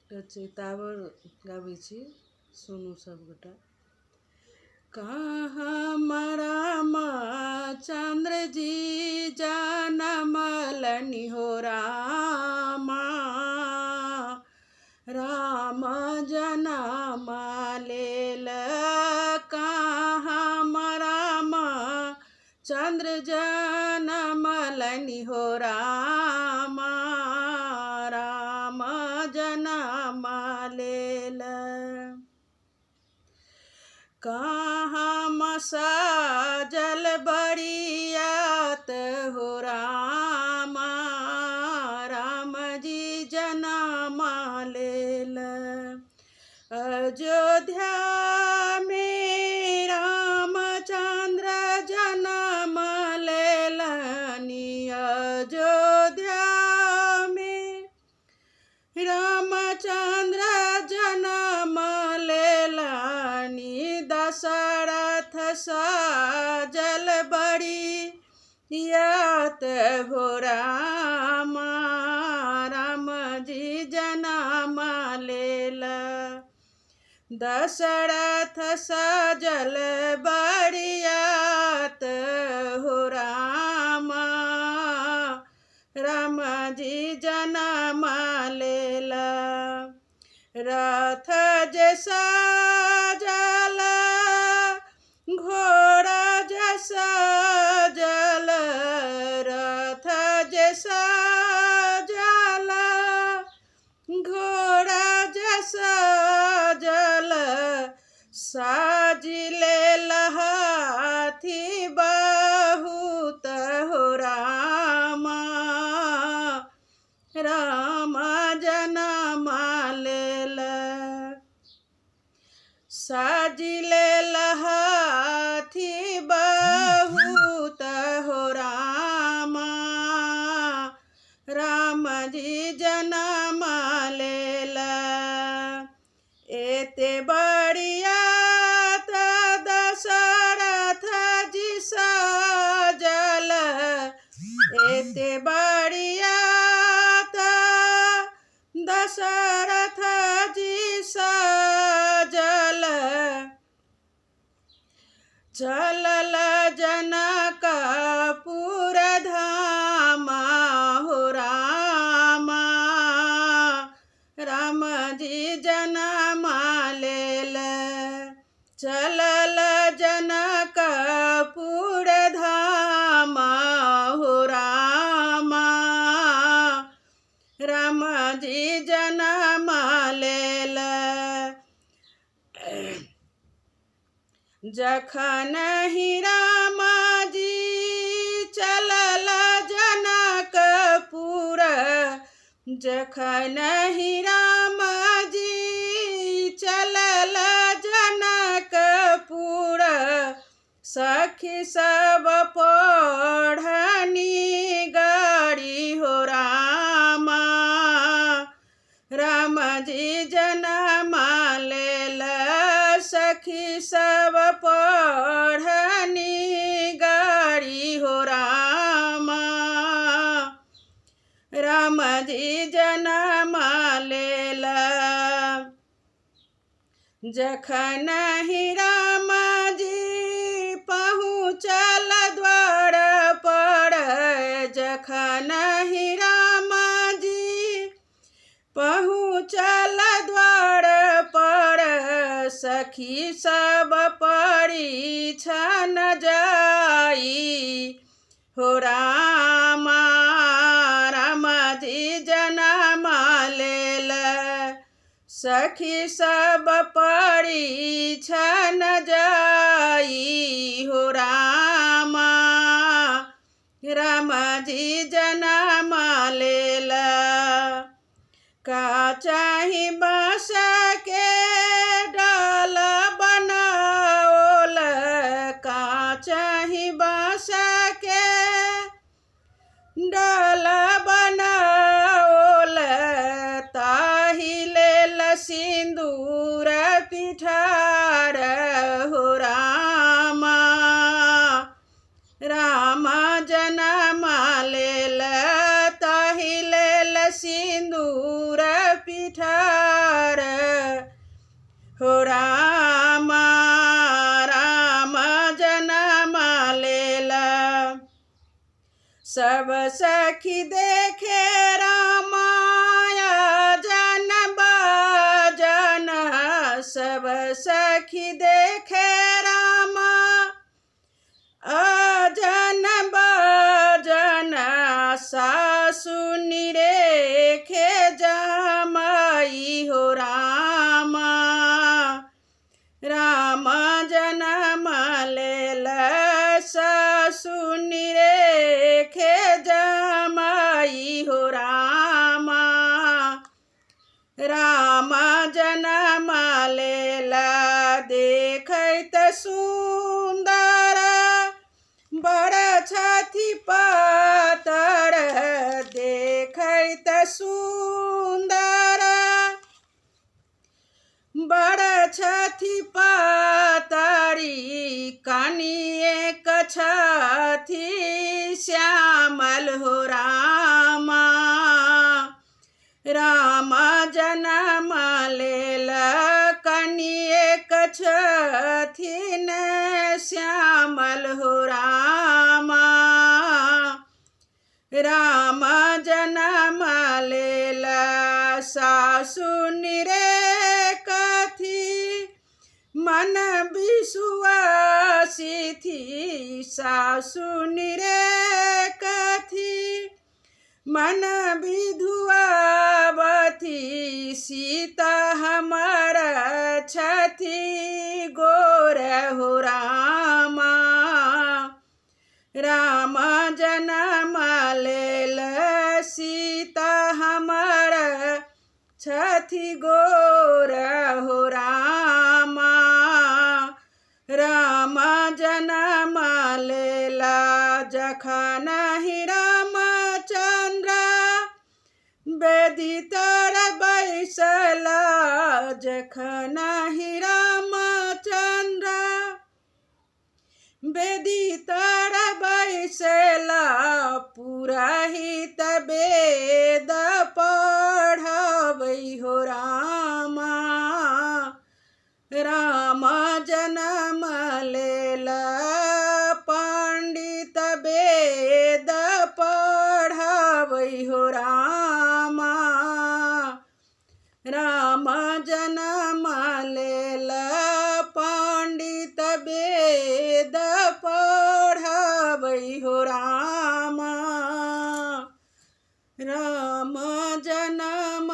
एकटा चैतावर गाबै छी, सुनू सबगोटा। कहाँ रामचन्द्र जी जनमलनि हो रामा, राम जनम लेल। कहाँ राम चन्द्र जनमलनि हो रामा, राम जनम लेल। कहाँ साजल बरियात हो रामा, राम जी जनम लेल। अयोध्या में रामचंद्र जनम लेलनि, अयोध्या में रामचंद्र जनम लेलनि। दशरथ साजल बरियात हो रामा, राम जी जनम लेल। दशरथ साजल बरियात हो रामा, राम जी जनम लेल। रथ जे साजल, घोड़ा जे साजल, रथ जे साजल, घोड़ा जे साजल, साजि लेल हाथी बहुत हो रामा, राम जनम लेल। साजि लेल हाथी बहुत हो रामा, राम जी जनम लेल। एते बरियात दशरथ जी साजल, एते बरियात दशरथ जी साजल। चलल जनकपुर धामा हो रामा, राम जी जनम लेल। चलल जनकपुर धामा हो रामा, राम जी जनम लेल। जखन ही राम जी चलल जनकपुर, जखन ही राम जी चलल जनकपुर, सखी सब पढ़नी गाड़ी हो रामा, राम जी जनम लेल। सखी सब पढ़नी गाड़ी हो रामा, राम जी जनम लेल। जखन ही राम जी पहुँचल द्वार पर, जखन ही राम जी पहुँचल द्वार पर, सखी सब परिछन जाई हो रामा, राम जी जनम लेल। सखी सब परिछन जाई हो रामा, राम जी जनम लेल। का चाही बाँस के डाल बनाओल, का चाही बाँस के डाल बनाओल, ताहि लेल सिन्दूर पिठार हो रामा, राम जनम लेल। ताहि लेल सिन्दूर पिठार हो रामा, राम जनम लेला। सब सखी देखे रामाया जन बाजन, सब सखी देखे रामा अजन बाजन, सासु निरेखे जमाई हो रामा, राम जनम लेल, सासु निरेखे जमाई हो रामा, राम जनम लेल। देखैत सुन्दर बड़ छथि पातर, देखैत सुन्दर बड़ छथि पातरी, कनिएक छथि श्यामल हो रामा, राम जनम लेल, कनिएक छथिन श्यामल हो रामा, राम जनम लेल। सासु निरेकथि मन विश्वासी थी, सासु निरेकथि मन विधुआवती, सीता हमर छथि गोर हो रामा, राम जनम लेल, सीता हमर छथि गोर हो रामा, राम जनम लेला। जखन ही रामचंद्र बेदी तर बैसला, जखन ही रामचंद्र बेदी तर बैसला, पुरहित वेद पढ़बै हो रामा, राम जनम लेल, पंडित वेद पढ़बै हो रामा, राम जनम लेल, पंडित वेद पढ़बै हो रामा, राम जनम